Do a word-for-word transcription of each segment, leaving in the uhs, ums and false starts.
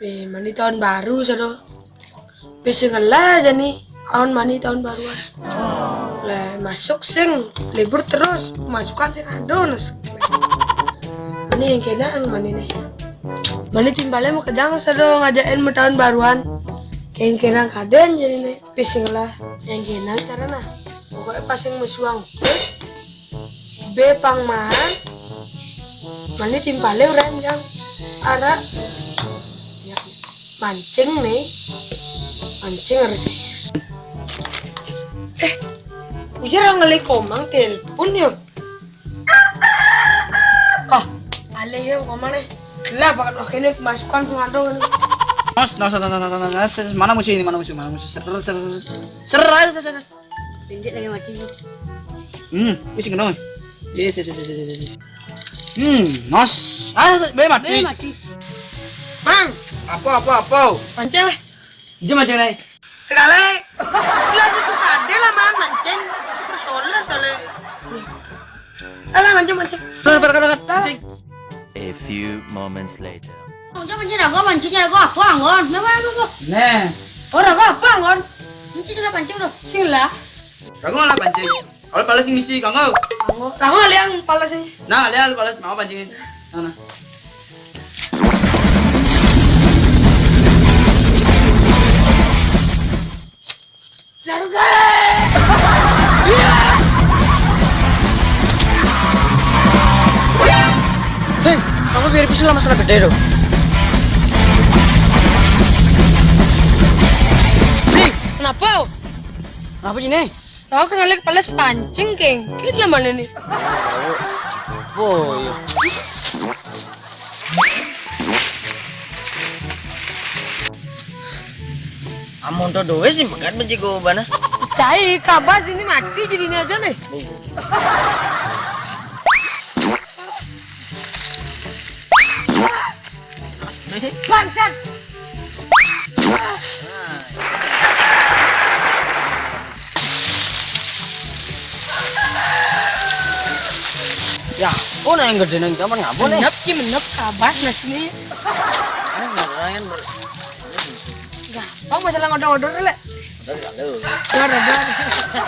Eh, mani taun baru sado. Wis sing ngelah jani aon mani taun baruan. Lah masuk sing libur terus, masukan sing ado nes. Mani yang kena yang mani nih. Mani timpalé makejang sado ngajakin mau taun baruan. Kayak kena kadén jani nih. Wis sing ngelah yang kena cara nah. Pokoknya pas yang mesuang. Bé pang maan. Mani timpalé urang yang ara. Ya, mancing nih. Mancing harus. Eh, ujar orang ngelih komang telepon ya. Oh, alé ya komang nih. Lah, pakai oke nih masukan sing ado. Nos, nos, nos, nos, nos, nos, nos, mana musuh ini, mana musuh, mana musuh? Ser, ser, ser, ser, ser, ser. Pinjit lagi mati. Hmm, wis ngono. Yes, yes, yes, yes, yes, yes. Hmm, nos. Ah, bé mati. Bé mati. Mang, apa, apa, apa? Mancing lah. Dia mancing naik. Kali. Lah itu tadi lah, Mang, mancing. Terus oleh, oleh. Alah, mancing, mancing. Terus, berkat, berkat. Mancing. A few moments later. Mancing, mancing, aku mancing, aku apa, Anggon? Apa, apa, apa? Nah. Orang apa, Anggon? Mancing sudah mancing, bro. Sing lah. Kanggo lah pancing. Kalau pales ngisi, kanggo. Kanggo, kanggo alé yang pales ini. Nah, alé lu pales mau pancingin. Nah, nah. Jaruga. Hei, kamu biar bisa lah masalah gedé dong. Hei, kenapa? Kenapa sih, Nek? Tahu kenal lagi pales pancing, Keng. Kita mana nih? Oh, iya. Amun to doé sih pekat bejiko bana. Cai, kabas ini mati jadinya aja nih. Bangsat. Ya, oh, nah yang gedé nang kamar ngapa nih? Menep sih, menep kabas nasi nih. Ayo, ngapain? Gampang masalah ngodor-ngodor, Lé. Ngodor, ngodor. Ngodor, ngodor.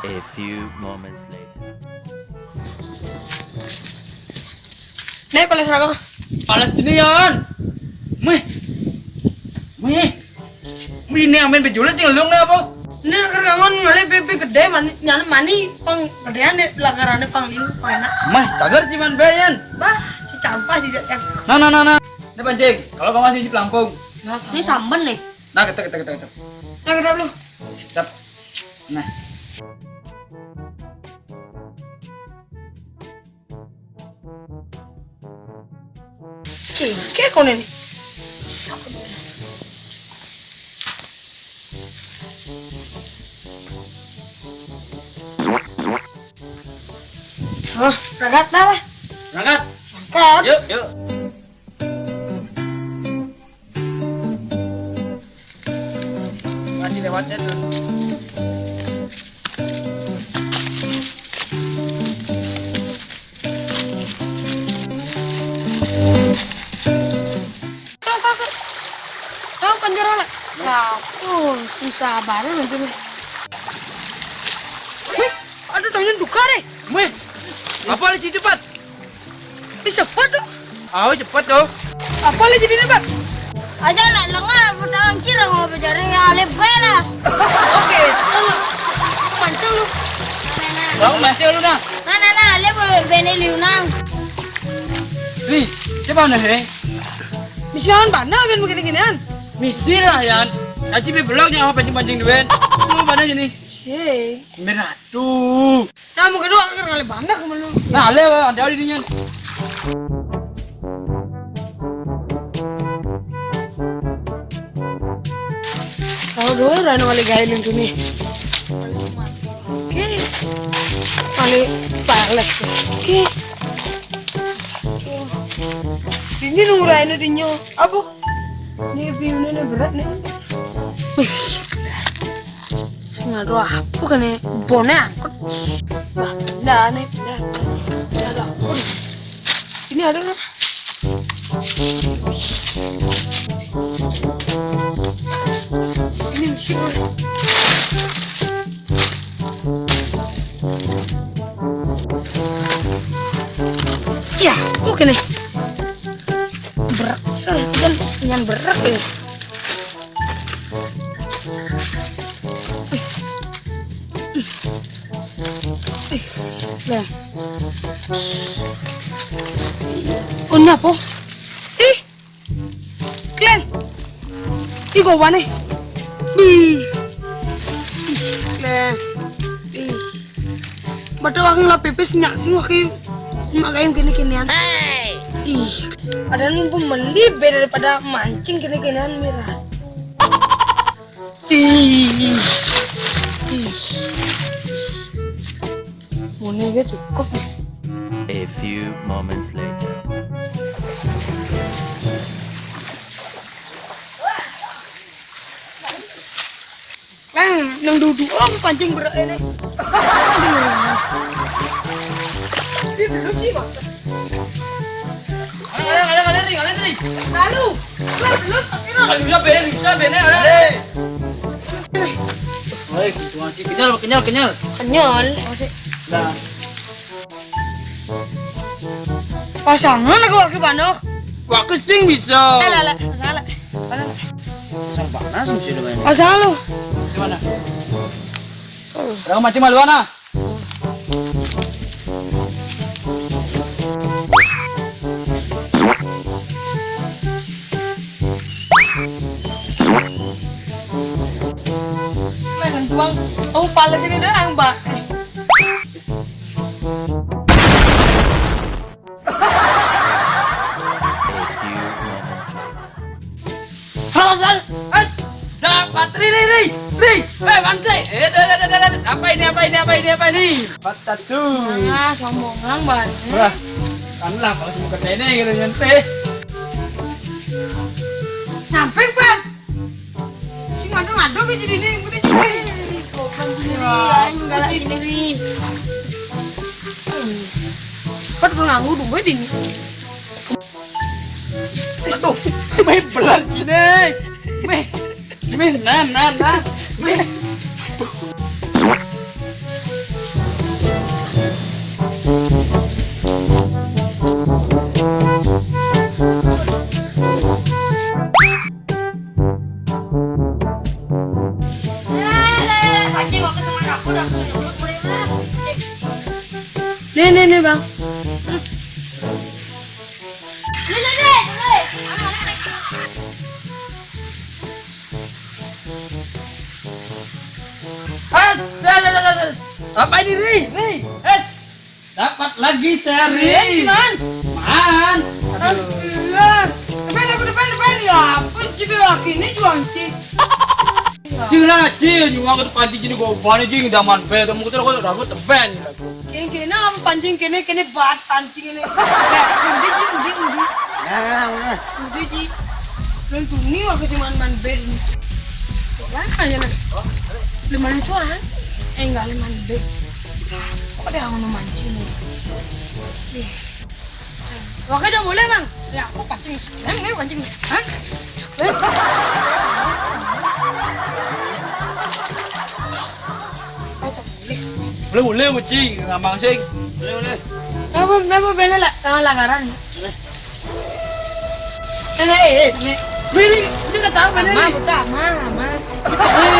A few moments later. Nih, pales rokok. Pales dini, Yon. Mih. Mih. Mih, ini amin bejulet sih ngelung nih apa? Ini kan kangen ngalih pipi gedé, mani, nyana mani, pang gedéan deh, pelagarané pang liu, pang enak. Mah, cager ciman bé, Yan. Bah, si campah si Yan. Nah, nah, nah, nah. Ini pancing. Kalau kamu masih si pelangkung. Nah, ini samben nih. Nah, ketek, ketek, ketek, ketek. Nah, ketek lu. Siap. Nah. Cingke kono nih. Siapa dia? Oh, berangkat dah lah. Berangkat. Berangkat. Yuk, yuk. Mati lewatnya tuh. Kau, kau, kau. Kau kan jero lah. Nah, tuh, susah baru nanti nih. Wih, ada tangan duka deh. Wih, apa lagi cepat? Ih, cepet tuh. Ah, cepet tuh. Apa lagi jadinya, Pak? Aja lah, lengah, pertama kira mau bicara ya, lebay lah. Oke, lu mancing lu. Nah, nah, nah. Bang, mancing lu, nah. Nah, nah, nah, lebay bene liunang. Nih, siapa nih, he? Misi lawan mana, ben begini-ginian? Misi lah, Yan. Aji bi belok yang apa pancing-pancing duit. Lu mana aja nih? Sih. Merah tuh. Nah, mungkin doang kan kali banyak sama lu. Nah, ale, Bang, ada di dinya. Kalau dulu rano kali gawe ning kene. Oke. Kali pales. Oke. Ini nunggu rano dinyo. Apa? Ini biune berat nih. Wih. Sing ado apa kene bone angkot. Wah, pindah nih, pindah, pindah nih. Pindah dah, ampun. Ini ada nggak? Ya, oke nih. Berak, sah, kan nyan berak ya. Nah. Oh, napa? Ih, Klen. Ih, kok aneh. Bih. Ih, Klen. Ih. Padahal aku ngelah pipis nyak sing waki nyak lain kene-kenean. Ih, ada mumpung meli be daripada mancing kene-kenean mirah. Ih. Ih. Mune ge cukup nih. A few moments later. Kan nang duduk oh pancing berat ini. Dia dulu sih, Bang. Kalian, kalian, kalian, kalian, kalian. Lalu, lu dulu, tapi lu. Kalau bisa beda, bisa beda, ada. Hei. Woi, gitu aja. Kenyal, kenyal, kenyal. Kenyal. Nah. Pasangan aku wakil panok. Wakil sing bisa. Eh, lele, salah. Salah. Pasang panas mesti udah banyak. Pasang lu. Gimana? Orang mati maluan ah. Nah, buang. Oh, pales ini doang, Mbak. A few moments later. Salah, salah. As, dapat. Ri, ri, ri, ri. Eh, Bang Sek. Eh, dah, dah, dah, dah, dah. Apa ini, apa ini, apa ini, apa ini? Empat satu. Ah, sombongan banget. Wah, kan lah, kalau semua ketene gitu, nyentuh. Sampai, Bang. Si ngadu-ngadu ke jadi ini, udah jadi. Ih, goblok sendiri, aing galak sendiri. Cepat mengganggu duit ini. Aduh, main belar sini. Meh, meh, nah, nah, nah, meh. Nih, nih, nih, Bang. Nih, nih, nih, nih. Apa ini, Ri? Ri, eh. Dapat lagi, Seri. Man. Man. Astagfirullah. Depan, aku depan, depan. Ya ampun, jadi laki ini juang, Ci. Cing lah, Cing. Nyuang ke depan, Cing. Gini gua bani, Cing. Daman be. Kamu kecil, aku udah, aku teben. Kene, kene apa pancing kene, kene bat pancing ini. Ya, undi, Ci, undi, undi. Nah, nah, nah, udah. Undi, Ci. Lu tuni waktu cuman man be ini. Kok lama ya, nah? Lima cuan. Eh, enggak, lima be. Kok ada yang mau mancing nih? Ih. Waktu aja boleh, Bang. Ya, aku pancing sekalian nih, pancing. Hah? Sekalian. Boleh, boleh, Uci, ngambang sing. Boleh, boleh. Napa, napa bela lah, tengah langgaran. Boleh. Ini, eh, ini. Ini, ini, ini kata apa nih? Mah, udah, mah, mah. Ini